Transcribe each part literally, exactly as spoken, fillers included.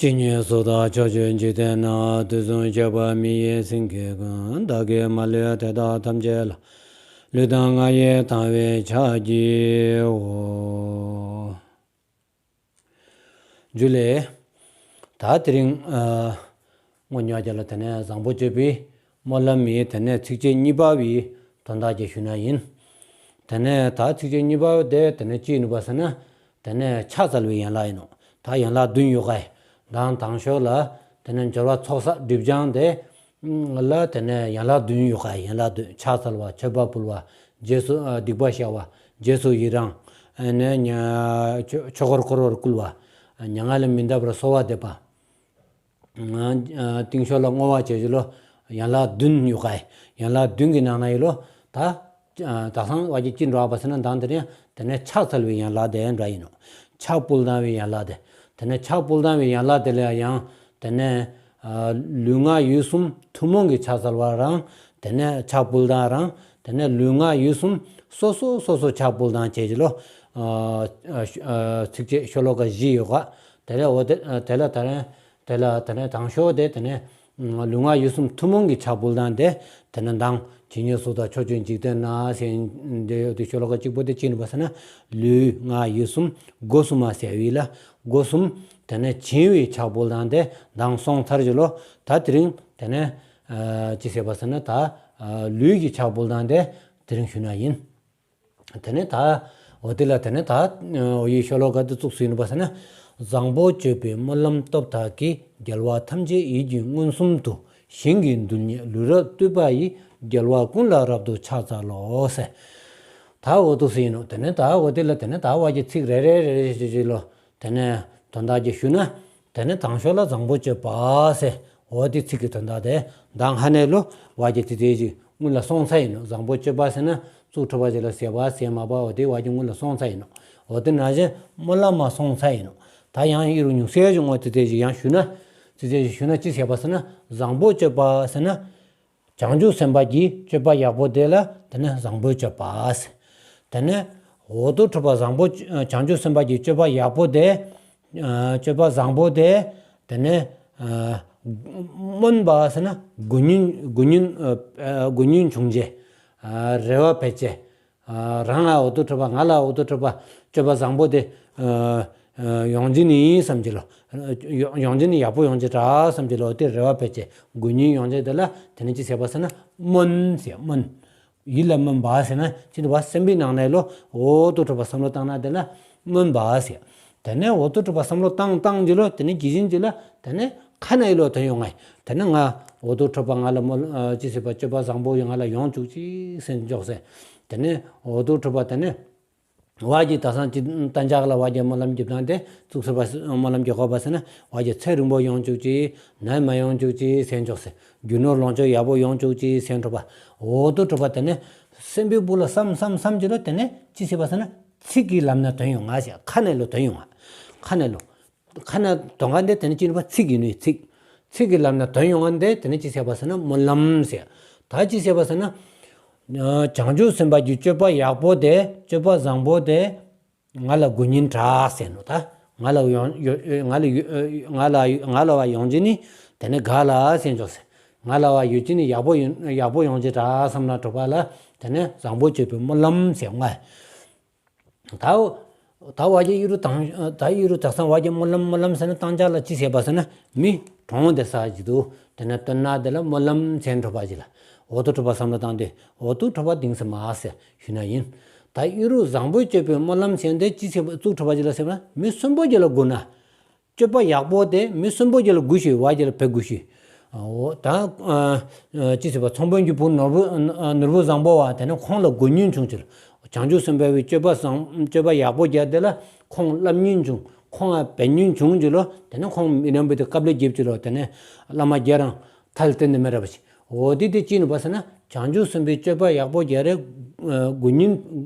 ཇི་སྙེད་སུ་དག་ཕྱོགས་བཅུའི་འཇིག་རྟེན་ན། དུས་གསུམ་གཤེགས་པ་མི་ཡི་སེང་གེ་ཀུན། བདག་གིས་མ་ལུས་དེ་དག་ཐམས་ཅད་ལ། ལུས་དང་ངག་ཡིད་དང་བས་ཕྱག་བགྱིའོ། ཇུ་ལེ། ད་དེ་རིང་ཨ་དངོས་ཉག་རྒྱ་ལ་དེ་ནས་བཟང་པོ་སྤྱོད་པའི་སྨོན་ལམ་མིའི་དེ་ནས་ཚིགས་བཅད་གཉིས་པ་བའི་དོན་དག་ཅིག་ཞུ་ན་ཡིན། དེ་ནས་ད་ཚིགས་བཅད་གཉིས་པ་དེ་དེ་ནས་ཅི་ཡིན་པ་ཟེར་ན། དེ་ནས་ཕྱག་འཚལ་བའི་ཡན་ལག་ཡིན་ནོ། ད་ཡན་ལག་བདུན་ཡོད་ག་ཡི། དང་དང་ཤོས་ལ་དེ་ནས་སྦྱོར་བ་ཚོགས་བསགས་སྒྲིབ་སྦྱང་དེ་ལ་དེ་ནས་ཡན་ལག་བདུན་ཡོད་ག་ཡི། ཡན་ལག་བདུན། ཕྱག་འཚལ་བ། མཆོད་པ་ཕུལ་བ། རྗེས་སུ་ཨ་སྡིག་པ་བཤགས་པ། རྗེས་སུ་ཡི་རང་། ཨ་ནས་ཉ་ཆོས་ཆོས་འཁོར་བསྐོར་བར་བསྐུལ་བ། མྱ་ངན་ལས་མི་འདའ་བར་གསོལ་བ་འདེབས་པ། ཨ་རྟིང་ཤོས་ལ་བསྔོ་བ་བྱེད་ཀྱི་ལོ། ཡན་ལག་བདུན་ཡོད་ག་ཡི། ཡན་ལག་བདུན་གྱི་ནང་ན་ཡི་ལོ། ད་ཨ་དག་སང་བ་ཅིག་ཅི་འགྲོ་བ་ཟེར་ན། དང་དེ་ནས་དེ་ནས་ཕྱག་འཚལ་བའི་ཡན་ལག་དེ་འདྲ་ཡིན་ནོ། ཕྱག་ཕུལ་བཏང་བའི་ཡན་ལག་དེ། དེ་ནས་ཕྱག་ཕུལ་བཏང་བའི་ཡན་ལག་དེ་ལ་ཡང་དེ་ནས་ཨ་ལུས་ངག་ཡིད་གསུམ་ཐུན་མོང་གི་ཕྱག་འཚལ་བ་རང་། དེ་ནས་ཕྱག་ཕུལ་བཏང་རང་། དེ་ནས་ལུས་ངག་ཡིད་གསུམ་སོ་སོ་སོ་སོ་ཕྱག་ཕུལ་བཏང་བྱེད་ཀྱི་ལོ། ཨ་ཨ་ཨ་ཚིགས་བཅད་ཤོ་ལོ་ཀ་བཞི་ཡོད་ག། དེ་ལས་འོ་དེ་དེ་ལ་དེ་ནས། དེ་ལ་དེ་ནས་དང་ཤོས་དེ་དེ་ནས་ལུས་ངག་ཡིད་གསུམ་ཐུན་མོང་གི་ཕྱག་ཕུལ་བཏང་དེ། དེ་ནས་མདང་ཇི་སྙེད་སུ་དག་ཕྱོགས་བཅུའི་འཇིག་རྟེན་ན་ཟེར་དེ་ཡོད་དེ། ཤོ་ལོ་ཀ་གཅིག་པོ་དེ་ཅི་ཡིན་པ་ཟེར་ན། ལུས་ངག་ཡིད་གསུམ་སྒོ་གསུམ་མ་ཟེར་བའི་ལ། སྒོ་གསུམ་དེ་ནས་བྱིན་བའི་ཕྱག་ཕུལ་བཏང་དེ་མདང་སོང་ཚར་གྱི་ལོ། ད་དེ་རིང་དེ་ནས་ཨ་ཅི་ཟེར་བ་ཟེར་ན། ད་ཨ་ལུས་ཀྱི་ཕྱག་ཕུལ་བཏང་དེ་དེ་རིང་ཞུ་ན་ཡིན། དེ་ནས་ད་འོ་དེ་ལ་དེ་ནས་ད་འོ་ཡི་ཤོ་ལོ་ཀ་དེ་བཙུགས་སུ་ཡིན་པ་ཟེར་ན། བཟང་པོ་སྤྱོད་པའི་སྨོན་ལམ་སྟོབས་དག་གིས། རྒྱལ་བ་ཐམས་ཅད་ཡིད་ཀྱིས་མངོན་སུམ་དུ། ཞིང་གི་རྡུལ་སྙེད་ལུས་རབ་བཏུད་པ་ཡིས། རྒྱལ་བ་ཀུན་ལ་རབ་ཏུ་ཕྱག་འཚལ་ལོ་ཟེར། ད་འོ་དུ་སུ་ཡིན་ནོ། དེ་ནས་ད་འོ་དེ་ལ་དེ་ནས་ད་བ་གི་ཚིག་རེ་རེ་རེ་རེ་ཞིག་ཞིག་ལོ། དེ་ནས་དོན་དག་ཅིག་ཞུ་ན། དེ་ནས་དང་ཤོས་ལ་བཟང་པོ་སྤྱོད་པ་ཟེར། འོ་དེ་ཚིག་གི་དོན་དག་དེ་མདང་ཧ་ནས་ལོ། བ་གི་ཚིག་དེ་ཞིག་སྔོན་ལ་སོང་ཚར་ཡིན་ནོ། བཟང་པོ་སྤྱོད་པ་ཟེར་ན་གཙུག་གྲུབ་པ་ཞིག་ལ་ཟེར་བ་ཟེར་མ་པ་འོ་དེ་བ་གི་སྔོན་ལ་སོང་ཚར་ཡིན་ནོ། འོ་དེ་ནང་བཞིན་སྨོན་ལམ་མ་སོང་ཚར་ཡིན་ནོ། ད་ཡང་ཨི་རུ་ཉུང་ཤས་ཞིག་འོ་དེ་དེ་ཞིག་ཡང་ཞུ་ན། ཚིག་དེ་ཞིག་ཞུ་ན་ཅི་ཟེར་བ་ཟེར་ན། བཟང་པོ་སྤྱོད་པ་ཟེར་ན། བྱང་ཆུབ་སེམས་དཔའ་གྱི་སྤྱོད་པ་ཡག་པོ་དེ་ལ་དེ་ནས་བཟང་པོ་སྤྱོད་པ་ཟེར། དེ་ནས་འོ་དུ་གྲུབ་པ་བཟང་པོ། བྱང་ཆུབ་སེམས་དཔའ་གྱི་སྤྱོད་པ་ཡག་པོ་དེ། ཨ་སྤྱོད་པ་བཟང་པོ་དེ། དེ་ནས་ཨ་སྨོན་པ་ཟེར་ན་དགུ་ཉིན་དགུ་ཉིན་ཨ་དགུ་ཉིན་བྱུང་རྗེས་ཨ་རེ་བ་བེད་སྤྱད། ཨ་རང་ལ་འོ་དུ་གྲུབ་པ། ང་ལ་འོ་དུ་གྲུབ་པ་སྤྱོད་པ་བཟང་པོ་དེ་ཨ་ཨ་ཡོང་རྒྱུ་ནི་བསམ་གྱི་ལོ། ཡོང་ཡོང་རྒྱུ་ནི་ཡག་པོ་ཡོང་རྒྱུ་འདྲ་བསམ་གྱི་ལོ། དེ་རེ་བ་བེད་སྤྱད། དགུ་ཉིན་ཡོང་རྒྱུ་དེ་ལ་དེ་ནས་ཅི་ཟེར་བ་ཟེར་ན། སྨོན་ཟེར། སྨོན། ཡིད་ལ་སྨོན་པ་ཟེར་ན་ཅི་འདྲ་བ། སེམས་པའི་ནང་ནས་ལོ་འོ་དུ་གྲུབ་པ་བསམ་བློ་བཏང་ན་དེ་ལ་སྨོན་པ་ཟེར། དེ་ནས་འོ་དུ་གྲུབ་པ་བསམ་བློ་བཏང་བཏང་གྱི་ལོ། དེ་ནས་གི་བཞིན་གྱི་ལ་དེ་ནས་ཁ་ནས་ལོ་དོན་ཡོང་ངེ། དེ་ནས་ང་འོ་དུ་གྲུབ་པ་ང་ལ་སྨོན་ཨ་ཅི་ཟེར་བ། སྤྱོད་པ་བཟང་པོ་ཡོང་ང་ལ་ཡོང་བཅུག་ཅིག་ཟེར་འཇོག་ཟེར། དེ་ནས་འོ་དུ་གྲུབ་པ་དེ་ནས་བ་གི་དག་སང་ཅི་གཏན་འཇགས་ལ་བ་གི་སྨོན་ལམ་རྒྱབ་སྟངས་དེ་གཙུག་གྲུབ་པ་སྨོན་ལམ་རྒྱག་དགོས་པ་ཟེར་ན། བ་གི་ཚེ་རིང་པོ་ཡོང་བཅུག་ཅིག། ནད་མ་ཡོང་བཅུག་ཅིག་ཟེར་འཇོག་ཟེར། རྒྱུ་ནོར་ལོངས་སྤྱོད་ཡག་པོ་ཡོང་བཅུག་ཅིག་ཟེར་འགྲོ་བ། འོ་དུ་གྲུབ་པ་དེ་ནས་སེམས་པའི་སྦུག་ལ་བསམ་བསམ་བསམ་གྱི་ལོ། དེ་ནས་ཅི་ཟེར་བ་ཟེར་ན། ཚིག་གི་ལམ་ནས་དོན་ཡོང་ང་ཟེར། ཁ་ནས་ལོ་དོན་ཡོང་ང་། ཁ་ནས་ལོ། ཁ་ནས་དོན་ག་འདི་དེ་ནི་ཅི་ཡིན་པ། ཚིག་ཡིན་ནོ། ཚིག། ཚིག་གི་ལམ་ནས་དོན་ཡོང་ང་འདི་དེ་ནི་ཅི་ཟེར་བ་ཟེར་ན་སྨོན་ལམ་ཟེར། ད་ཅི་ཟེར་བ་ཟེར་ན། ཨ་བྱང་ཆུབ་སེམས་དཔའ་གྱི་སྤྱོད་པ་ཡག་པོ་དེ། སྤྱོད་པ་བཟང་པོ་དེ་ང་ལ་དགུ་ཉིན་དྲག་ཟེར་ནོ། ད་ང་ལ་ཡོང་ཡོ་ང་ལ་ཡོ་ང་ལ་ང་ལ་བ་ཡོང་རྒྱུ་ནི་དེ་ནི་དགའ་ལ་ཟེར་འཇོག་ཟེར། ང་ལ་བ་ཡོད་རྒྱུ་ནི་ཡག་པོ་ཡོང་ཡག་པོ་ཡོང་རྒྱུ་དྲག་བསམ་ལ་གྲུབ་པ་ལ་དེ་ནི་བཟང་པོ་སྤྱོད་པའི་སྨོན་ལམ་ཟེར་ང་། ད་ད་བ་གི་ཨི་རུ་དང་ད་ཨི་རུ་དག་སང་བ་གི་སྨོན་ལམ་སྨོན་ལམ་ཟེར་ན་གཏན་འཇགས་ལ་ཅི་ཟེར་བ་ཟེར་ན། མི་གྲོངས་དེ་ས་ཅིག་ཏུ་དེ་ནས་བཏོན་ན་དེ་ལ་སྨོན་ལམ་ཟེར་འགྲོ་བ་ཅིག་ལ། འོ་དུ་གྲུབ་པ་བསམ་བློ་བཏང་སྟེ་འོ་དུ་གྲུབ་པ་དེང་སང་མ་ཟེར་ཞུ་ན་ཡིན། ད་ཨི་རུ་བཟང་པོ་སྤྱོད་པའི་སྨོན་ལམ་ཟེར་དེ་ཅི་ཟེར་བ། གཙུག་གྲུབ་པ་ཅིག་ལ་ཟེར་བ། མི་གསོན་པོ་ཅིག་ལ་བསྒུགས་ན། སྤྱོད་པ་ཡག་པོ་དེ་མི་གསོན་པོ་ཅིག་ལ་བསྒུགས་ཤིག། བ་ཅིག་ལ་བས་བསྒུགས་ཤིག། འོ་ད་ཨ་ཨ་ཅི་ཟེར་བ། ཚོང་དཔོན་གྱི་བུ་ནོར་བུ་ཨ་ནོར་བུ་བཟང་པོ་བ་དེ་ནི་ཁོང་ལ་བསྒུགས་ཉེན་བྱུང་ཅིག། བྱང་ཆུབ་སེམས་དཔའ་བའི་སྤྱོད་པ་བཟང་སྤྱོད་པ་ཡག་པོ་རྒྱག་དེ་ལ་ཁོང་བསླབ་ཉེན་བྱུང་། ཁོང་ང་བས་ཉེན་བྱུང་ཅིག་ལོ། དེ་ནི་ཁོང་མི་ལོན་པའི་དེ་དཀའ་ལས་རྒྱབ་ཅིག་ལོ། དེ་ནི་བླ་མ་རྒྱ་རང་ཐལ་བསྟན་དེ་མེད་ར་བ་ཞིག། འོ་དེ་དེ་ཅི་ནུས་པ་ཟེར་ན། བྱང་ཆུབ་སེམས་དཔའི་སྤྱོད་པ་ཡག་པོ་རྒྱག་རེ་ཨ་དགུ་ཉིན་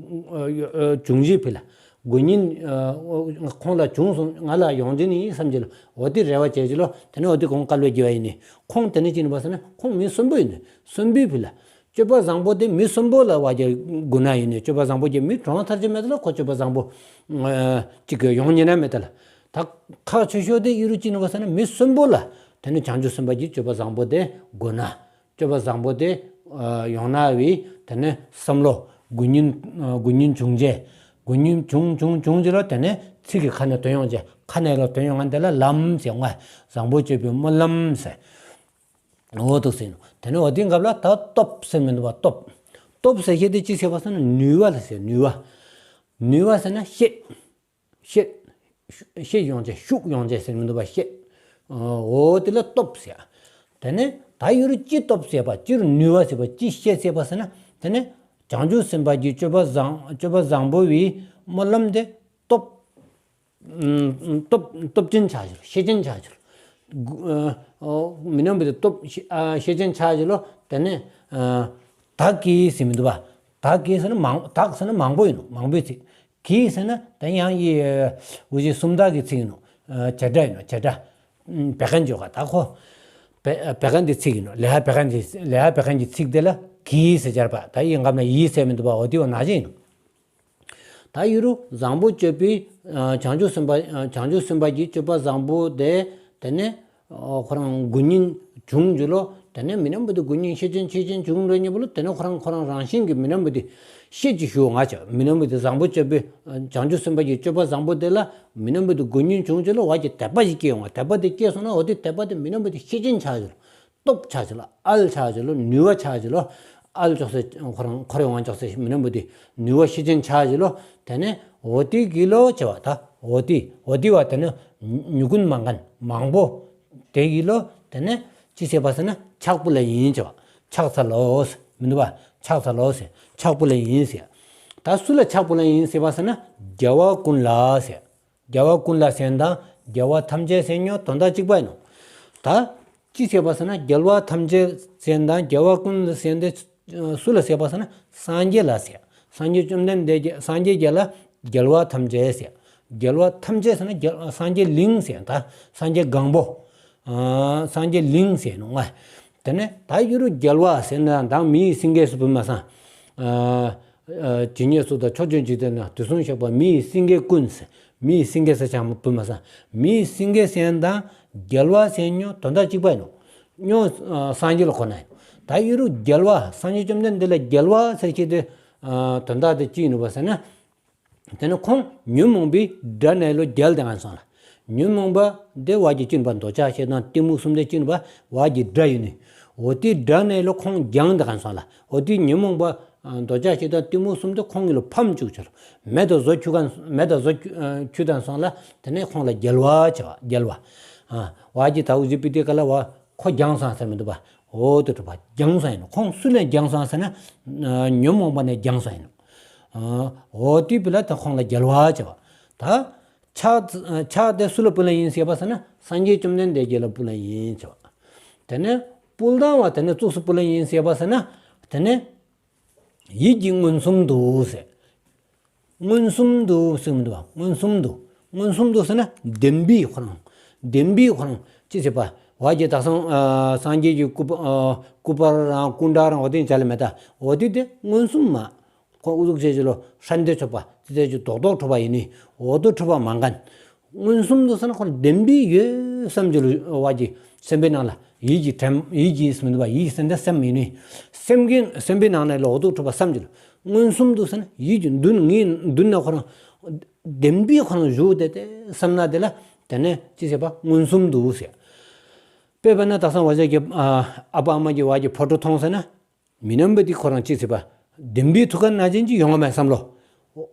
ཨ་ཨ་བྱུང་རྗེས་ཕི་ལ། དགུ་ཉིན་ཨ་ཁོང་ལ་བྱུང་སོང་། ང་ལ་ཡོང་རྒྱུ་ནི་བསམ་གྱི་ལ། འོ་དེ་རེ་བ་བྱས་ཀྱི་ལོ། དེ་ནས་འོ་དེ་ཁོང་དཀའ་ལས་རྒྱབ་པ་ཡིན་ནི། ཁོང་དེ་ནས་ཅི་ནུས་པ་ཟེར་ན། ཁོང་མི་གསོན་པོ་ཡིན་ནི། གསོན་པོའི་ཕི་ལ། སྤྱོད་པ་བཟང་པོ་དེ་མི་གསོན་པོ་ལ་བ་རྒྱག་དགོས་ན་ཡིན་ནི། སྤྱོད་པ་བཟང་པོ་རྒྱག་མི་གྲོངས་ཐར་གྱི་མེད་ལ། ཁོ་སྤྱོད་པ་བཟང་པོ་ཨ་ཅིག་ཡོང་ཉེན་ན་མེད་ལ། ད་ཁག་ཆེ་ཤོས་དེ་ཡུ་རུ་ཅི་ནུ་བ་ཟེར་ན་མི་གསོན་པོ་ལ་དེ་ནི་བྱང་ཆུབ་སེམས་དཔའ་གི་སྤྱོད་པ་བཟང་པོ་དེ་དགོས་ན། སྤྱོད་པ་བཟང་པོ་དེ་ཡོང་ན་བའི་དེ་ནི་བསམ་བློ་དགུ་ཉིན་དགུ་ཉིན་བྱུང་རྗེས། དགུ་ཉིན་བྱུང་བྱུང་བྱུང་རྗེས་ལ་དེ་ནི་ཚིག་གི་ཁ་ནས་ཐོན་ཡོང་རྗེས། ཁ་ནས་ལ་ཐོན་ཡོང་ང་དེ་ལ་ལམ་ཟེར་ཡོང་ང་། བཟང་པོ་སྤྱོད་པའི་སྨོན་ལམ་ཟེར། འོ་དུ་ཟེར་ནོ། དེ་ནི་འོ་དེའི་སྐབས་ལ་ད་སྟོབས་ཟེར་མི་འདུག་པ། སྟོབས། སྟོབས་ཟེར་ཤེས་དེ་ཅི་ཟེར་བ་ཟེར་ན་ནུས་པ་ལ་ཟེར། ནུས་པ། ནུས་པ་ཟེར་ན་ཤེད། ཤེད། ཤེད་ཡོང་བྱས་ཤུགས་ཡོང་བྱས་ཟེར་མི་འདུག་པ། ཤེད། འོ་དེ་ལ་སྟོབས་ཟེར། དེ་ནི་ད་ཡུ་རུ་ཅི་སྟོབས་ཟེར་བ། ཅི་རུ་ནུས་པ་ཟེར་བ། ཅི་ཤེད་ཟེར་བ་ཟེར་ན། དེ་ནི་བྱང་ཆུབ་སེམས་དཔའ་གི་སྤྱོད་པ་བཟང་སྤྱོད་པ་བཟང་པོ་བའི་སྨོན་ལམ་དེ་སྟོབས། སྟོབས་སྟོབས་ཅན་ཆགས་ཤིག་ཤེད་ཅན་ཆགས་ཤིག་མི་རྣམས་པོ་དེ་སྟོབས་ཤེད་ཅན་ཆགས་ཤིག་ལོ། དེ་ནི་བདག་གིས་ཟེར་མི་འདུག་པ། བདག་གིས་ཟེར་ན་མང་། བདག་ཟེར་ན་མང་པོ་ཡིན་ནོ། མང་པོའི་ཚིག་གིས་ཟེར་ན་དེ་ཡང་ཡི་འུ་ཅི་སུམ་རྟགས་ཀྱི་ཚིག་ཡིན་ནོ། བྱེད་སྒྲ་ཡིན་ནོ། བྱེད་སྒྲ། བད་ཀན་བརྗོད་ག་ད་ཁོ། བད་བད་ཀན་དེ་ཚིག་ཡིན་ནོ། ལས་ཧ་བད་ཀན་དེ། ལས་ཧ་བད་ཀན་གྱི་ཚིག་དེ་ལ་གིས་ཟེར་སྦྱར་བ། ད་ཡི་འགབ་ན་ཡིས་ཟེར་མི་འདུག་པ། འོ་དེ་བ་ན་ཅི་ཡིན་ནོ། ད་ཡུ་རུ་བཟང་པོ་སྤྱོད་པའི་བྱང་ཆུབ་སེམས་དཔའ། བྱང་ཆུབ་སེམས་དཔའ་གི་སྤྱོད་པ་བཟང་པོ་དེ་དེ་ནི་ཁོ་རང་དགུ་ཉིན་བྱུང་རྗེས་ལོ། དེ་ནི་མི་རྣམས་པོ་དེ་དགུ་ཉིན་ཤེད་ཅན་ཤེད་ཅན་བྱུང་འགྲོ་ཉེ་པོ་ལོ། དེ་ནི་ཁོ་རང་ཁོ་རང་རང་བཞིན་གྱི་མི་རྣམས་པོ་དེ་ཤེད་ཅིག་ཞུ་ང་ཆ། མི་རྣམས་པོ་དེ་བཟང་པོ་སྤྱོད་པའི་བྱང་ཆུབ་སེམས་དཔའ་གི་སྤྱོད་པ་བཟང་པོ་དེ་ལ་མི་རྣམས་པོ་དེ་དགུ་ཉིན་བྱུང་རྗེས་ལོ་བ་གི་དད་པ་ཞིག་སྐྱེ་ཡོང་བ། དད་པ་དེ་སྐྱེས་སོང་ན་འོ་དེ་དད་པ་དེ་མི་རྣམས་པོ་དེ་ཤེད་ཅན་ཆགས་ཡོད། སྟོབས་ཆགས་ཅི་ལོ། ཨལ་ཆགས་ཅི་ལོ། ནུས་པ་ཆགས་ཅི་ལོ། ཨལ་ཅོག་སེ་ཁོ་རང་ཁོ་རེ་ཝང་ཅོག་སེ་མི་རྣམས་པོ་དེ་ནུས་པ་ཤེད་ཅན་ཆགས་ཅི་ལོ། དེ་ནས་འོ་དེ་གི་ལོ་བྱེད་པ། ད་འོ་དེ་འོ་དེ་བ་དེ་ནི་མྱུ་གུ་མང་མཁན་མང་པོ་དེ་གི་ལོ། དེ་ནས་ཅི་ཟེར་བ་ཟེར་ན་ཕྱག་པོ་ལ་ཡིན་བྱེད་པ། ཕྱག་འཚལ་ལོ་ཟེར་མི་འདུག་པ། ཕྱག་འཚལ་ལོ་ཟེར། ཕྱག་པོ་ལ་ཡིན་ཟེར། ད་སུ་ལ་ཕྱག་པོ་ལ་ཡིན་ཟེར་བ་ཟེར་ན་རྒྱལ་བ་ཀུན་ལ་ཟེར། རྒྱལ་བ་ཀུན་ལ་ཟེར་དང་རྒྱལ་བ་ཐམས་ཅད་ཟེར་ཉོ་དོན་དག་གཅིག་པ་ཡིན་ནོ། ད་ཅི་ཟེར་བ་ཟེར་ན་རྒྱལ་བ་ཐམས་ཅད་ཟེར་དང་རྒྱལ་བ་ཀུན་ལ་ཟེར་དེ་སུ་ལ་ཟེར་བ་ཟེར་ན་སངས་རྒྱས་ལ་ཟེར། སངས་རྒྱས་བཅོམ་ལྡན་འདས་ཀྱི་སངས་རྒྱས་རྒྱལ་ལ་རྒྱལ་བ་ཐམས་ཅད་ཟེར། རྒྱལ་བ་ཐམས་ཅད་ཟེར་ན་རྒྱལ་སངས་རྒྱས་གླིང་ཟེར། ད་སངས་རྒྱས་གང་པོ། ཨ་སངས་རྒྱས་གླིང་ཟེར་ནོ་ང་། དེ་ནས་ད་ཡུ་རུ་རྒྱལ་བ་ཟེར་ན་དང་མི་ཡི་སེང་གེ་སུ་བུ་མ་སང་། ཨ་ཇི་སྙེད་སུ་དང་ཕྱོགས་བཅུའི་འཇིག་རྟེན་ན་དུས་གསུམ་གཤེགས་པ་མི་ཡི་སེང་གེ་ཀུན་ཟེར། མི་ཡི་སེང་གེ་ཟེར་ཅང་བུ་མ་སང་། མི་ཡི་སེང་གེ་ཟེར་དང་རྒྱལ་བ་ཟེར་ཉོ་དོན་དག་གཅིག་པ་ཡིན་ནོ། ཉོ་སངས་རྒྱས་ལ་གོ་ན་ཡིན་ནོ། ད་ཡུ་རུ་རྒྱལ་བ་སངས་རྒྱས་བཅོམ་ལྡན་འདས་ལ་རྒྱལ་བ་ཟེར་ཁྱེད་དེ་དོན་དག་དེ་ཅི་ཡིན་ནོ་བ་ཟེར་ན། དེ་ནི་ཁོང་ཉོན་མོངས་པའི་དགྲ་ནས་ལོ་རྒྱལ་དེ་གང་སོང་ལ། ཉོན་མོངས་པ་དེ་བ་གི་སྐྱིན་པ་འདོད་ཆགས་ཞེ་སྡང་གཏི་མུག་གསུམ་དེ་སྐྱིན་པ་བ་གི་དགྲ་ཡིན་ནི། འོ་དེ་དགྲ་ནས་ལོ་ཁོང་རྒྱང་དེ་གང་སོང་ལ། འོ་དེ་ཉོན་མོངས་པ་འདོད་ཆགས་ཞེ་སྡང་གཏི་མུག་གསུམ་དེ་ཁོང་གི་ལོ་ཕམ་བཅུག་ཆོར། མེ་དང་བཟོ་ཁྱུ་གང་མེ་དང་བཟོ་ཁྱུ་དང་སོང་ལ། དེ་ནས་ཁོང་ལ་རྒྱལ་བ་བྱ་བ་རྒྱལ་བ། བ་གི་ད་འུ་ཟི་པི་ཏི་ཀ་ལ་བ། ཁོ་རྒྱང་སོང་ཟེར་མི་འདུག་པ། འོ་དེ་གྲུབ་པ་རྒྱང་སོང་ཡིན་ནོ། ཁོང་སུ་ལས་རྒྱང་སོང་ཟེར་ན། ཉོན་མོངས་པ་ནས་རྒྱང་སོང་ཡིན་ནོ། འོ་དེ་བི་ལ་ད་ཁོང་ལ་རྒྱལ་བ་བྱ་བ། ད་ཕྱག་ཕྱག་དེ་སུ་ལ་ཕུལ་ལ་ཡིན་ཟེར་བ་ཟེར་ན་སངས་རྒྱས་བཅོམ་ལྡན་འདས་རྒྱལ་ལ་ཕུལ་ལ་ཡིན་བྱ་བ། དེ་ནས་ཕུལ་དང་བ་དེ་ནས་གཙུགས་སུ་ཕུལ་ལ་ཡིན་ཟེར་བ་ཟེར་ན། དེ་ནས། ཡིད་ཀྱིས་མངོན་སུམ་དུ་ཟེར། མངོན་སུམ་དུ་ཟེར་མི་འདུག་པ། མངོན་སུམ་དུ། མངོན་སུམ་དུ་ཟེར་ན་བདེན་པའི་ཁོ་རང་། བདེན་པའི་ཁོ་རང་ཅི་ཟེར་བ། བ་གི་དག་སང་སངས་རྒྱས་ཀྱི་སྐུ་པ་སྐུ་པར་རང་སྐུ་འདྲ་རང་འོ་དེ་བྱ་ལ་མེད་ད། འོ་དེ་དེ་མངོན་སུམ་མ། ཁོ་ཨུ་ཚུགས་བྱས་ཀྱི་ལོ་ཧྲན་ཏེ་ཆོག་པ་ཙི་ཙི་ཅུ་རྡོག་རྡོག་ཁྲོ་བ་ཡིན་ནི། འོ་དོ་ཁྲོ་བ་མ་འགན། མངོན་སུམ་དུ་ཟེར་ན་ཁོ་བདེན་པའི་ཡོད་བསམ་གྱི་ལུ་བ་གི་སེམས་པའི་ནང་ལ་ཡིད་ཀྱི་དྲན་ཡིད་ཀྱི་སེམས་འདུག་པ། ཡིད་སེམས་དེ་སེམས་ཡིན་ནི། སེམས་ཀྱི་སེམས་པའི་ནང་ལ་ལོག་རྡོག་ཁྲོ་བ་བསམ་གྱི་ལུ། མངོན་སུམ་དུ་ཟེར་ན་ཡིད་ཀྱི་མདུན་ངའི་མདུན་ན་ཁོ་རང་བདེན་པའི་ཁོ་རང་བཞུགས་བསྡད་དེ་བསམ་ན་དེ་ལ་དེ་ནས་ཅི་ཟེར་བ་མངོན་སུམ་དུ་ཟེར། དཔེ་བས་ན་དག་སང་བ་ཟེར་གྱི་ཨ་ཨ་པ་ཨ་མ་གྱི་བ་གི་ཕོ་བྲང་མཐོང་ཟེར་ན། མི་རྣམས་པ་འདི་ཁོ་རང་ཅི་ཟེར་བ། བདེན་པའི་ཐུགས་ཀ་ན་ཅན་གྱི་ཡོང་བ་མེད་བསམ་བློ།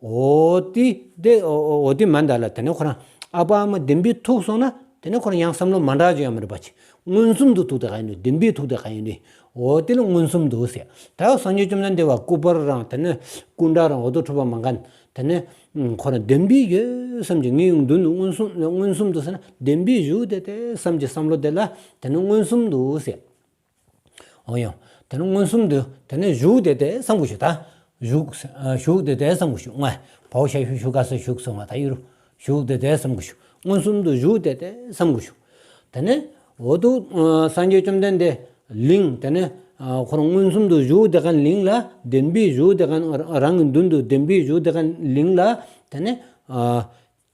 འོ་དེ་དེ་འོ་དེ་མ་འདའ་ལ་དེ་ནས་ཁོ་རང་ཨ་པ་ཨ་མ་བདེན་པའི་ཐུགས་སོང་ན་དེ་ནས་ཁོ་རང་ཡང་བསམ་བློ་མ་འདྲ་ཅིག་ཡང་མི་རུ་པ་ཅིག་མངོན་སུམ་དུ་ཐུགས་དེ་ག་ཡིན་ནི། བདེན་པའི་ཐུགས་དེ་ག་ཡིན་ནི། འོ་དེ་ལ་མངོན་སུམ་དུ་ཟེར། ད་སངས་རྒྱས་བཅོམ་ལྡན་འདས་བ་སྐུ་པར་རང་དེ་ནས་སྐུ་འདྲ་རང་འོ་དོ་ཁྲོ་བ་མ་འགན་དེ་ནས་ཁོ་རང་བདེན་པའི་ཡོད་བསམ་གྱི་ངའི་མདུན་དུ་མངོན་སུམ་མངོན་སུམ་དུ་ཟེར་ན་བདེན་པའི་བཞུགས་དེ་དེ་བསམ་གྱི་བསམ་བློ་དེ་ལ་དེ་ནས་མངོན་སུམ་དུ་ཟེར། འོ་ཡང་། དེ་ནས་མངོན་སུམ་དུ་དེ་ནས་བཞུགས་བསྡད་དེ་བསམ་དགོས་ཤིག་ད། བཞུགས་ཟེར་ཨ་བཞུགས་བསྡད་དེ་བསམ་དགོས་ཤིག་ང་བའོ་ཤ་ཤུ་ཤུ་ག་ས་བཞུགས་སོང་བ་ད་ཡུ་རུ། བཞུགས་བསྡད་དེ་བསམ་དགོས་ཤིག་མངོན་སུམ་དུ་བཞུགས་བསྡད་དེ་བསམ་དགོས་ཤིག་དེ་ནས་འོ་དུ་སངས་རྒྱས་བཅོམ་ལྡན་འདས་གླིང་དེ་ནས་ཁོ་རང་མངོན་སུམ་དུ་བཞུགས་བསྡད་མཁན་གླིང་ལ་བདེན་པའི་བཞུགས་བསྡད་མཁན་རང་གི་མདུན་དུ་བདེན་པའི་བཞུགས་བསྡད་མཁན་གླིང་ལ་དེ་ནས།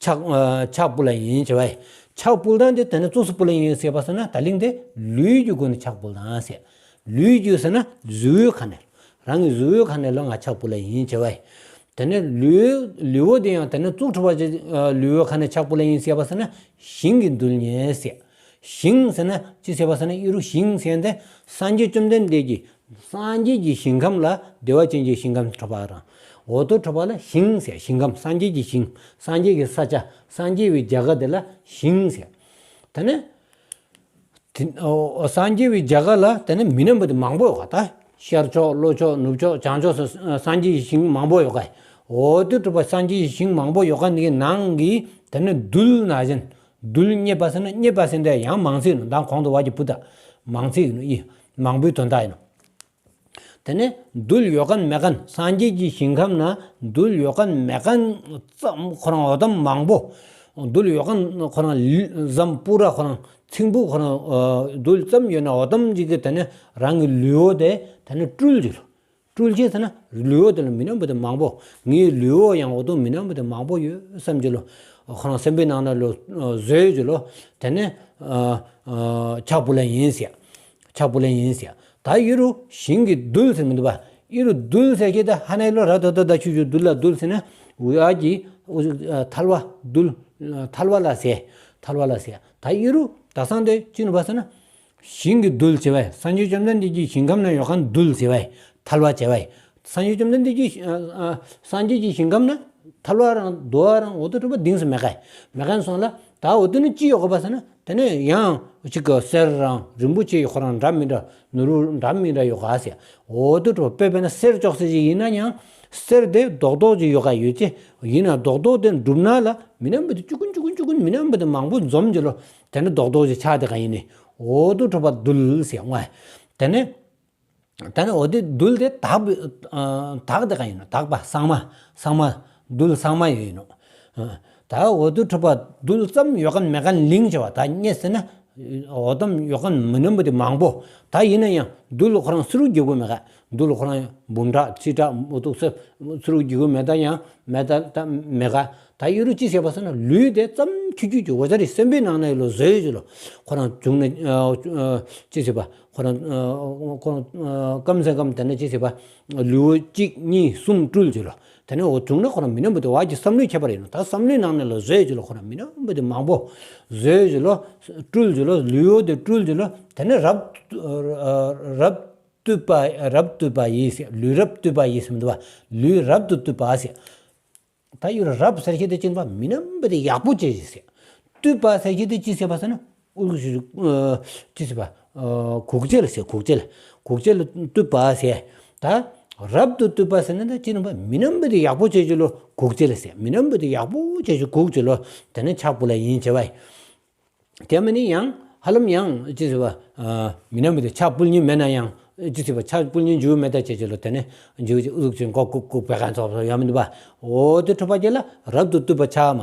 ཕྱག་ཕྱག་ཕུལ་ལ་ཡིན་བྱས་པ། ཕྱག་ཕུལ་སྟངས་དེ་དེ་ནས་ཙོགས་སུ་ཕུལ་ལ་ཡིན་ཟེར་བ་ཟེར་ན། ད་ལིང་དེ་ལུས་ཀྱི་སྒོ་ནས་ཕྱག་ཕུལ་སྟངས་ཟེར། ལུས་ཀྱི་ཟེར་ན་གཟུགས་པོའི་ཁ་ནས། རང་གི་གཟུགས་པོའི་ཁ་ནས་ལ་ང་ཕྱག་ཕུལ་ལ་ཡིན་བྱས་པ། དེ་ནས་ལུས་ལུས་པོ་དེ་ཡང་དེ་ནས་གཙུག་གྲུབ་པ་ཅིག་ལུས་པོའི་ཁ་ནས་ཕྱག་ཕུལ་ལ་ཡིན་ཟེར་བ་ཟེར་ན། ཞིང་གི་རྡུལ་སྙེད་ཟེར། ཞིང་ཟེར་ན་ཅི་ཟེར་བ་ཟེར་ན། ཨི་རུ་ཞིང་ཟེར་དེ་སངས་རྒྱས་བཅོམ་ལྡན་འདས་ཀྱི་སངས་རྒྱས་ཀྱི་ཞིང་ཁམས་ལ་བདེ་བ་ཅན་གྱི་ཞིང་ཁམས་གྲུབ་པ་རང་། འོ་དོ་གྲུབ་པ་ལ་ཞིང་ཟེར། ཞིང་ཁམས་སངས་རྒྱས་ཀྱི་ཞིང་། སངས་རྒྱས་ཀྱི་ས་ཆ། སངས་རྒྱས་པའི་རྒྱ་གར་དེ་ལ་ཞིང་ཟེར། དེ་ནས་དེ་ཨོ་སངས་རྒྱས་པའི་རྒྱ་གར་ལ་དེ་ནས་མི་མཉམ་པ་དེ་མང་པོ་ཡོད་ག་ད་ཤར་ཕྱོགས་ལྷོ་ཕྱོགས་ནུབ་ཕྱོགས་བྱང་ཕྱོགས་སུ་སངས་རྒྱས་ཀྱི་ཞིང་མང་པོ་ཡོད་ག་འོ་དོ་གྲུབ་པ་སངས་རྒྱས་ཀྱི་ཞིང་མང་པོ་ཡོད་ག་འདི་གི་ནང་གི་དེ་ནས་རྡུལ་ནང་བཞིན། རྡུལ་སྙེད་པ་ཟེར་ན། སྙེད་པ་ཟེར་དེ་ཡང་མང་ཚིག་ནོ། ད་གོང་དུ་བ་གི་བུ་ད་མང་ཚིག་ནོ། ཨི་མང་པོའི་དོན་དག་ཡིན་ནོ། དེ་ནས་རྡུལ་ཡོད་མཁན་མེད་མཁན། སངས་རྒྱས་ཀྱི་ཞིང་ཁམས་ན་རྡུལ་ཡོད་མཁན་མེད་མཁན་ཙམ། ཁོ་རང་འོ་དམ་མང་པོ། རྡུལ་ཡོད་མཁན་ཁོ་རང་ལི་ཟམ་པུ་ར་ཁོ་རང་ཚིམ་བུ་ཁོ་རང་ཨ་རྡུལ་ཙམ་ཡོད་ན་འོ་དམ་ཅིག་གི་དེ་ནས་རང་གི་ལུས་པོ་དེ་དེ་ནས་སྤྲུལ་གྱི་ལོ། སྤྲུལ་ཅེས་ཟེར་ན་ལུས་པོ་དེ་ལ་མི་མཉམ་པ་དེ་མང་པོ། ངའི་ལུས་པོ་ཡང་འོ་དོ་མི་མཉམ་པ་དེ་མང་པོ་ཡོད་བསམ་གྱི་ལོ། ཁོ་རང་སེམས་པའི་ནང་ན་ལོ་བཟོས་ཀྱི་ལོ། དེ་ནས་ཨ་ཨ་ཕྱག་ཕུལ་ལ་ཡིན་ཟེར། ཕྱག་ཕུལ་ལ་ཡིན་ཟེར། ད་ཨི་རུ་ཞིང་གི་རྡུལ་ཟེར་མི་འདུག་པ། ཨི་རུ་རྡུལ་ཟེར་གྱི་ད་ཧ་ནའི་ལོ་ར་ད་ད་ད་ཆུ་ཆུ་རྡུལ་ལ་རྡུལ་ཟེར་ན། འུ་ཨ་གི་འུ་ཨ་ཐལ་བ་རྡུལ། ཨ་ཐལ་བ་ལ་ཟེར། ཐལ་བ་ལ་ཟེར། ད་ཨི་རུ་ད་སང་དེ་ཅི་ནུ་བ་ཟེར་ན། ཞིང་གི་རྡུལ་བྱས་པས། སངས་རྒྱས་བཅོམ་ལྡན་འདས་ཀྱི་ཞིང་ཁམས་ན་ཡོད་མཁན་རྡུལ་བྱས་པས། ཐལ་བ་བྱས་པས། སངས་རྒྱས་བཅོམ་ལྡན་འདས་ཀྱི་ཨ་ཨ་སངས་རྒྱས་ཀྱི་ཞིང་ཁམས་ན་ཐལ་བ་རང་རྡོ་བ་རང་འོ་དོ་གྲུབ་པ་དེང་སང་མེད་ག་མེད་མཁན་སོང་ལ། ད་འོ་དོ་ནི་ཅི་ཡོད་ག་པ་ཟེར་ན། དེ་ནས་ཡང་ཅིག་གི་གསེར་རང་རིན་པོ་ཆེ་ཁོ་རང་འདྲ་མི་འདྲ་ནོར་བུ་འདྲ་མི་འདྲ་ཡོད་ག་ཟེར། འོ་དོ་གྲུབ་པ་དཔེ་དཔེར་ན་གསེར་ཅོག་ཙེ་ཅིག་ཡིན་ན་ཡང་གསེར་དེ་རྡོག་རྡོག་ཅིག་ཡོད་ག་ཡོད་ཅེ། ཡིན་ན་རྡོག་རྡོག་དེ་འགྲུབ་ན་ལ་མི་མཉམ་པ་དེ་ཅུ་ཀུན་ཅུ་ཀུན་ཅུ་ཀུན་མི་མཉམ་པ་དེ་མང་པོ་འཛོམས་ཀྱི་ལོ། དེ་ནས་རྡོག་རྡོག་ཅིག་ཆགས་དེ་ག་ཡིན་ནི། འོ་དོ་གྲུབ་པ་རྡུལ་ཟེར་ང་། དེ་ནས་ད་ནི་འོ་དེ་རྡུལ་དེ་དག་པའི་ཨ་དག་དེ་ག་ཡིན་ནོ། དག་པ་སངས་མ་སངས་མ་རྡུལ་སངས་མ་ཡོད་ཡིན་ནོ། ཨ་ད་འོ་དོ་གྲུབ་པ་རྡུལ་ཙམ་ཡོད་མཁན་མེད་མཁན་ལིང་བྱས་པ། ད་སྙེད་ཟེར་ན་འོ་དམ་ཡོད་མཁན་མི་མཉམ་པ་དེ་མང་པོ། ད་ཡིན་ན་ཡང་རྡུལ་ཁོ་རང་སུ་རུ་འགྱུར་གི་མེད་ག་རྡུལ་ཁོ་རང་འབུམ་ཕྲག་ཁྲི་ཕྲག་འོ་དོ་སུ་རུ་འགྱུར་གི་མེད་ད་ཡང་མེད་ད་ད་མེད་ག་ད་ཨི་རུ་ཅི་ཟེར་བ་ཟེར་ན། ལུས་དེ་ཙམ་ཁྱུ་ཁྱུ་ཁྱུ་འོ་ད་རི་སེམས་པའི་ནང་ན་ཡོད་ལོ་བཟོས་ཀྱི་ལོ། ཁོ་རང་བྱུང་ནས་ཨ་ཨ་ཅི་ཟེར་བ། ཁོ་རང་ཨ་ཁོ་རང་ཨ་ཀམ་སེ་ཀམ་དེ་ནས་ཅི་ཟེར་བ། ལུས་པོ་གཅིག་གཉིས་གསུམ་སྤྲུལ་ཀྱི་ལོ། དེ་ནས་འོ་བྱུང་ན་ཁོ་རང་མི་མཉམ་པ་དེ་བ་གི་བསམ་བློའི་ཁྱད་པར་ཡིན་ནོ། ད་བསམ་བློའི་ནང་ན་ལོ་བཟོས་ཀྱི་ལོ། ཁོ་རང་མི་མཉམ་པ་དེ་མང་པོ་བཟོས་ཀྱི་ལོ། སྤྲུལ་ཀྱི་ལོ། ལུས་པོ་དེ་སྤྲུལ་ཀྱི་ལོ། དེ་ནས་རབ་ཨ་རབ་བཏུད་པ། རབ་བཏུད་པ་ཡིས་ཟེར། ལུས་རབ་བཏུད་པ་ཡིས་ཟེར་མི་འདུག་པ། ལུས་རབ་ཏུ་བཏུད་པ་ཟེར། ད་ཡུལ་རབ་ཟེར་ཁྱེད་དེ་ཅི་ནུ་བ། མི་མཉམ་པ་དེ་ཡག་པོ་བྱས་ཟེར། བཏུད་པ་ཟེར་ཁྱེད་དེ་ཅི་ཟེར་བ་ཟེར་ན། ཨུ་ཅི་ཟེར་བ། གུག་ཅེ་ལ་ཟེར། གུག་ཅེ་ལ། གུག་ཅེ་ལ་བཏུད་པ་ཟེར། ད་རབ་ཏུ་བཏུད་པ་ཟེར་ན་ད་ཅི་ནུ་བ། མི་མཉམ་པ་དེ་ཡག་པོ་བྱས་ཀྱི་ལོ། གུག་ཅེ་ལ་ཟེར། མི་མཉམ་པ་དེ་ཡག་པོ་བྱས་ཀྱི་གུག་ཅེ་ལོ། དེ་ནས་ཕྱག་ཕུལ་ལ་ཡིན་བྱས་པ། དེ་མིན་ནི་ཡང་ཧ་ལམ་ཡང་ཅི་ཟེར་བ། མི་མཉམ་པ་དེ་ཕྱག་ཕུལ་མཁན་མེད་ན་ཡང་ཅི་ཟེར་བ། ཕྱག་ཕུལ་མཁན་འཇུག་མེད་ད་བྱས་ཀྱི་ལོ། དེ་ནས་འཇུག་ཅིག་ཨུ་ཟུག་ཅིག་མགོ་ཀུག་ཀུག་བེ་ག་ཚོགས་ཚོགས་ཡོད་མི་འདུག་པ། འོ་དེ་གྲུབ་པ་ཅིག་ལ་རབ་ཏུ་བཏུད་པ་ཆགས་མ།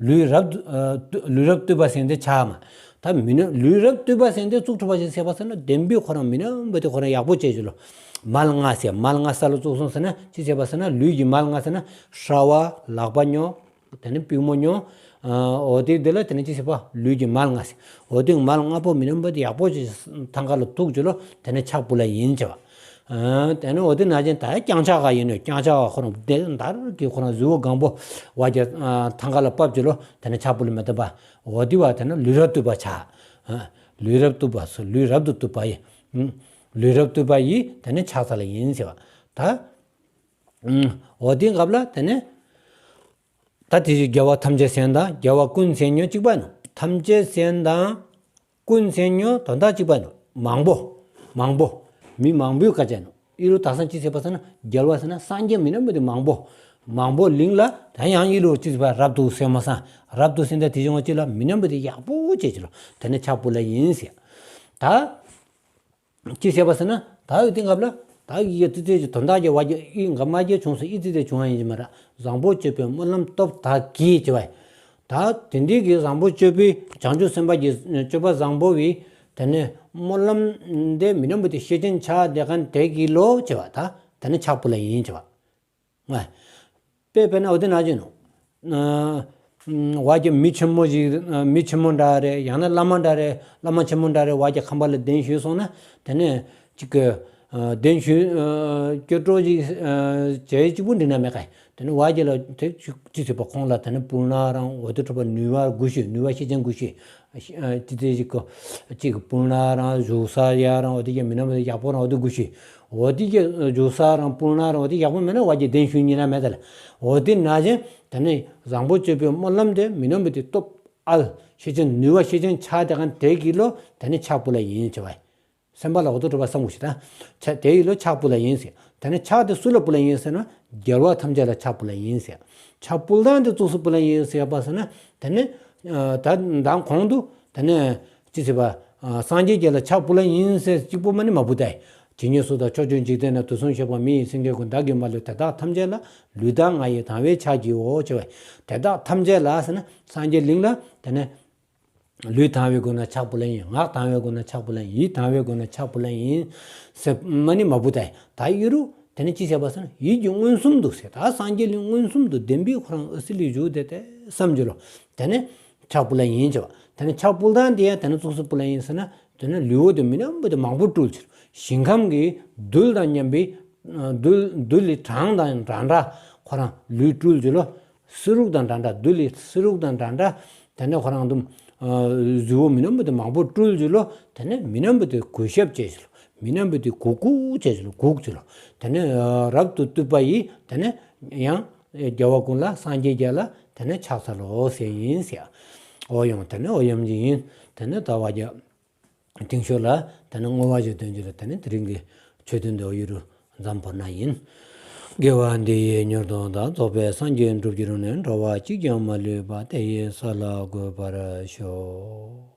ལུས་རབ་ཏུ་ཨ་ལུས་རབ་བཏུད་པ་ཟེར་དེ་ཆགས་མ། ད་མི་མཉམ་ལུས་རབ་བཏུད་པ་ཟེར་དེ་ཙུག་གྲུབ་པ་ཅིག་ཟེར་བ་ཟེར་ན། བདེན་པའི་ཁོ་རང་མི་མཉམ་པ་དེ་ཁོ་རང་ཡག་པོ་བྱས་ཀྱི་ལོ། མལ་ལྔ་ཟེར། མལ་ལྔ་ས་ལ་ཙུག་སོང་ཟེར་ན་ཅི་ཟེར་བ་ཟེར་ན། ལུས་ཀྱི་མལ་ལྔ་ཟེར་ན་ཧྲ་བ། ལག་པ་སྨྱོ། དེ་ནས་པུས་མོ་སྨྱོ། ཨ་འོ་དེ་དེ་ལ་དེ་ནས་ཅི་ཟེར་བ། ལུས་ཀྱི་མལ་ལྔ་ཟེར། འོ་དེ་མལ་ལྔ་པོ་མི་མཉམ་པ་དེ་ཡག་པོ་ཅིག་ཐང་ཀ་ལ་བཏུད་ཀྱི་ལོ། དེ་ནས་ཕྱག་ཕུལ་ལ་ཡིན་བྱས་པ། ཨ་དེ་ནས་འོ་དེ་ནང་བཞིན་ད་རྐྱང་ཕྱག་ག་ཡིན་ནོ། རྐྱང་ཕྱག་ག་ཁོ་རང་དེ་འདར་གྱི་ཁོ་རང་གཟུགས་པོ་གང་པོ་བ་རྒྱ་ཨ་ཐང་ཀ་ལ་ཕབ་ཀྱི་ལོ། དེ་ནས་ཕྱག་ཕུལ་ལ་མི་བཏུད་པ། འོ་དེ་བ་དེ་ནས་ལུས་རབ་བཏུད་པ་ཆགས། ཨ་ལུས་རབ་བཏུད་པ་སོ། ལུས་རབ་ཏུ་བཏུད་པ་ཡིས། ཨ་ལུས་རབ་བཏུད་པ་ཡིས་དེ་ནས་ཕྱག་འཚལ་ལ་ཡིན་བྱས་པ། ད་ཨ་འོ་དེ་སྐབས་ལ་དེ་ནས། ད་དེ་བཞིན་རྒྱལ་བ་ཐམས་ཅད་མཁྱེན་དང་། རྒྱལ་བ་ཀུན་མཁྱེན་ཉོན་གཅིག་པ་ནོ། ཐམས་ཅད་མཁྱེན་དང་ཀུན་མཁྱེན་ཉོན་དོན་དག་གཅིག་པ་ནོ། མང་པོ། མང་པོ། མི་མང་པོའི་བཀའ་བཅད་ནོ། ཨི་རུ་དག་སང་ཅི་ཟེར་བ་ཟེར་ན། རྒྱལ་བ་ཟེར་ན་སངས་རྒྱས་མི་མཉམ་པ་དེ་མང་པོ། མང་པོ་ལིང་ལ་ད་ཡང་ཨི་རུ་ཅི་ཟེར་བ། རབ་ཏུ་ཟེར་མ་སང་། རབ་ཏུ་ཟེར་ད་དེ་བཞིན་གཅིག་ལ་མི་མཉམ་པ་དེ་ཡག་པོ་བྱས་ཀྱི་ལོ། དེ་ནས་ཕྱག་ཕུལ་ལ་ཡིན་ཟེར། ད། ཅི་བྱས་པ་ཟེར་ན། ད་ཡོད་དེ་སྐབས་ལ་ད་ཡི་ཏི་ཏི་ཀྱི་དོན་དག་གི་བ་རྒྱ་ཨི་ག་མ་རྒྱ་བྱུང་སོང་། ཨི་ཏི་ཏི་བྱུང་བ་ཡིན་གྱི་མ་ར། བཟང་པོ་སྤྱོད་པའི་སྨོན་ལམ་སྟོབས་དག་གིས་བྱས་པ། ད་དེ་འདྲའི་གི་བཟང་པོ་སྤྱོད་པའི་བྱང་ཆུབ་སེམས་དཔའ་གི་སྤྱོད་པ་བཟང་པོ་བའི་དེ་ནས་སྨོན་ལམ་འདི་མི་མཉམ་པ་དེ་ཤེས་ཅན་ཆགས་བསྡད་མཁན་དེ་གི་ལོ་བྱས་པ། ད་དེ་ནས་ཕྱག་ཕུལ་ལ་ཡིན་བྱས་པ། དཔེ་དཔེར་ན་འོ་དེ་ན་བྱས་ནོ། ཨ་ བ་གི་མི་ཆེན་མོ་ཞིག་མི་ཆེན་མོ་འདྲ་རེད། ཡང་ན་བླ་མ་འདྲ་རེད། བླ་མ་ཆེན་མོ་འདྲ་རེད། བ་གི་ཁང་པ་ལ་གདན་ཞུས་སོང་ན་དེ་ནས་ཅིག་གི་གདན་ཞུས་སྐྱོ་སྤྲོ་ཞིག་བྱས་གཅིག་པུ་འགྲིག་ན་མེད་ཀ། དེ་ནས་བ་གི་ལ་དེ་ཅི་ཟེར་བ་ཁོང་ལ་དེ་ནས་སྤུར་ན་རང་འོ་དེ་འཕྲོ་བ་ནུས་པ་དགུ་ཤོས་ནུས་པ་ཤེས་ཅན་དགུ་ཤོས་ཅི་དེ་ཅིག་གི་ཅིག་སྤུར་ན་རང་བཞུགས་ས་ཡ་རང་འོ་དེ་གི་མི་ན་མི་ཡག་པོ་རང་འོ་དེ་དགུ་ཤོས། འོ་དེ་གི་བཞུགས་ས་རང་སྤུར་ན་རང་འོ་དེ་ཡག་པོ་མེད་ན་བ་གི་གདན་ཞུ་ཉིན་ན་མེད་ད་ལ། འོ་དེ་ན་ཅན་དེ་ནས་བཟང་པོ་སྤྱོད་པའི་སྨོན་ལམ་དེ་མི་ན་མི་དེ་སྟོབས་ཨལ་ཤེས་ཅན་ནུས་པ་ཤེས་ཅན་ཆ་དེ་གང་དེ་གི་ལོ་དེ་ནས་ཕྱག་ཕུལ་ལ་ཡིན་བྱ་བ། སེམས་པ་ལ་འོ་དོ་གྲུབ་པ་བསམ་དགོས་ཤིག་ད། ཆ་དེ་ཡི་ལོ་ཕྱག་ཕུལ་ལ་ཡིན་ཟེར། དེ་ནས་ཕྱག་དེ་སུ་ལ་ཕུལ་ལ་ཡིན་ཟེར་ན་རྒྱལ་བ་ཐམས་ཅད་ལ་ཕྱག་ཕུལ་ལ་ཡིན་ཟེར། ཕྱག་ཕུལ་སྟངས་དེ་ཙུག་སུ་ཕུལ་ལ་ཡིན་ཟེར་བ་ཟེར་ན་དེ་ནས་ད་མདང་གོང་དུ་དེ་ནས་ཅི་ཟེར་བ་སངས་རྒྱས་ཀྱི་ལ་ཕྱག་ཕུལ་ལ་ཡིན་ཟེར་གཅིག་པོ་མ་ནི་མ་བུ་ད། ཇི་སྙེད་སུ་དག་ཕྱོགས་བཅུའི་འཇིག་རྟེན་ན། དུས་གསུམ་གཤེགས་པ་མི་ཡི་སེང་གེ་ཀུན། བདག་གིས་མ་ལུས་དེ་དག་ཐམས་ཅད་ལ། ལུས་དག་ང་ཡི་དང་བས་ཕྱག་བགྱིའོ་བྱ་བས། དེ་དག་ཐམས་ཅད་ལ་ཟེར་ན་སངས་རྒྱས་གླིང་ལ་དེ་ནས། ལུས་དང་བའི་སྒོ་ནས་ཕྱག་ཕུལ་ལ་ཡིན། ངག་དང་བའི་སྒོ་ནས་ཕྱག་ཕུལ་ལ་ཡིན། ཡིད་དང་བའི་སྒོ་ནས་ཕྱག་ཕུལ་ལ་ཡིན། ཟེར་མ་ནི་མ་བུ་ད་ད་ཡི་རུ་དེ་ནས་ཅི་བྱས་པ་ཟེར་ན་ཡིད་ཀྱི་མངོན་སུམ་དུ་ཟེར། ད་སངས་རྒྱས་ལུས་མངོན་སུམ་དུ་བདེན་པའི་ཁོ་རང་ཨ་སི་ལི་བཞུགས་དེ་དེ་བསམ་བྱུང་ལོ། དེ་ནས་ཕྱག་ཕུལ་ལ་ཡིན་བྱ་བ། དེ་ནས་ཕྱག་ཕུལ་སྟངས་དེ་ཡང་དེ་ནས་ཙུག་སུ་ཕུལ་ལ་ཡིན་ཟེར་ན་དེ་ནས་ལུས་འོ་དེ་མི་ནམ་བུ་དེ་མང་པོ་སྤྲུལ་བྱུང་། ཞིང་ཁམས་ཀྱི་རྡུལ་དང་མཉམ་པའི་རྡུལ་རྡུལ་ལི་གྲངས་དང་འདྲ་འདྲ་ཁོ་རང་ལུས་སྤྲུལ་བྱུང་ལོ། སུ་རུག་དང་འདྲ་འདྲ་རྡུལ་ལི་སུ་རུག་དང་འདྲ་འདྲ། དེ་ནས་ཁོ་རང་དུ་གཟུགས་པོ་མི་ནམ་བུ་དེ་མང་པོ་སྤྲུལ་བྱུང་ལོ། དེ་ནས་མི་ནམ་བུ་དེ་གུས་ཞབས་བྱས་བྱུང་ལོ། མི་ནམ་བུ་དེ་གུག་གུག་བྱས་བྱུང་ལོ། གུག་བྱུང་ལོ། དེ་ནས་རབ་ཏུ་བཏུད་པ་ཡིས་དེ་ནས་ཡང་རྒྱལ་བ་ཀུན་ལ་སངས་རྒྱས་རྒྱལ་ལ་དེ་ནས་ཕྱག་འཚལ་ལོ་ཟེར་ཡིན་ཟེར། འོ་ཡང་དེ་ནས་འོ་ཡང་ཅི་ཡིན། དེ་ནས་ད་བ་རྒྱ། དེང་ཤོ་ལ་དེ་ནས་བསྔོ་བ་ཞིག་འདོན་རྒྱུ་ལ་དེ་ནས་དེ་རིང་གི་ཆོས་ཐུན་དུ་ཡུ་རུ་འཛམ་བོར་ན་ཡིན། དགེ་བ་འདི་ཡིས་མྱུར་དུ་བདག་རྫོགས་པའི་སངས་རྒྱས་འགྲུབ་གྱུར་ནས། འགྲོ་བ་གཅིག་ཀྱང་མ་ལུས་པ། དེ་ཡི་ས་ལ་འགོད་པར་ཤོག།